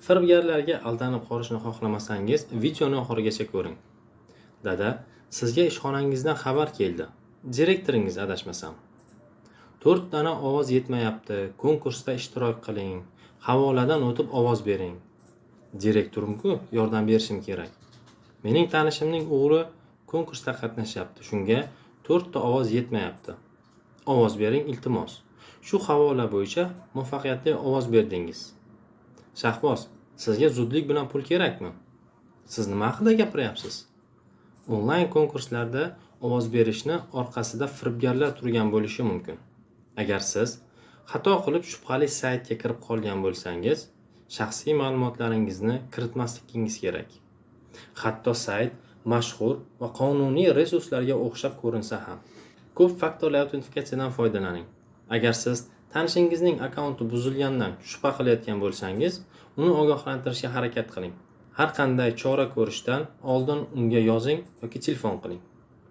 Firibgarlarga aldanib qolishni xohlamasangiz, videoni oxirigacha ko'ring. Dada, sizga ishxonangizdan xabar keldi. Direktoringiz, adashmasam. 4 dona ovoz yetmayapti. Konkursda ishtirok qiling. Havoladan o'tib ovoz bering. Direktorim-ku, yordam berishim kerak. Mening tanishimning o'g'li konkursda qatnashyapti. Shunga 4 ta ovoz yetmayapti. Ovoz bering, iltimos. Shu havola bo'yicha muvaffaqiyatli ovoz berdingiz. Shahboz, sizga zudlik bilan pul kerakmi? Siz nima haqida gapiryapsiz? Onlayn konkurslarda ovoz berishni orqasida firibgarlar turgan bo'lishi mumkin. Agar siz xato qilib shubhali saytga kirib qolgan bo'lsangiz, shaxsiy ma'lumotlaringizni kiritmasligingiz kerak. Hatto sayt mashhur va qonuniy resurslarga o'xshab ko'rinsa ham. Ko'p faktorli autentifikatsiyadan foydalaning. Agar siz tanishingizning akkaunti buzilganidan shubha qilayotgan bo'lsangiz, uni ogohlantirishga harakat qiling. Har qanday chora ko'rishdan oldin unga yozing yoki telefon qiling.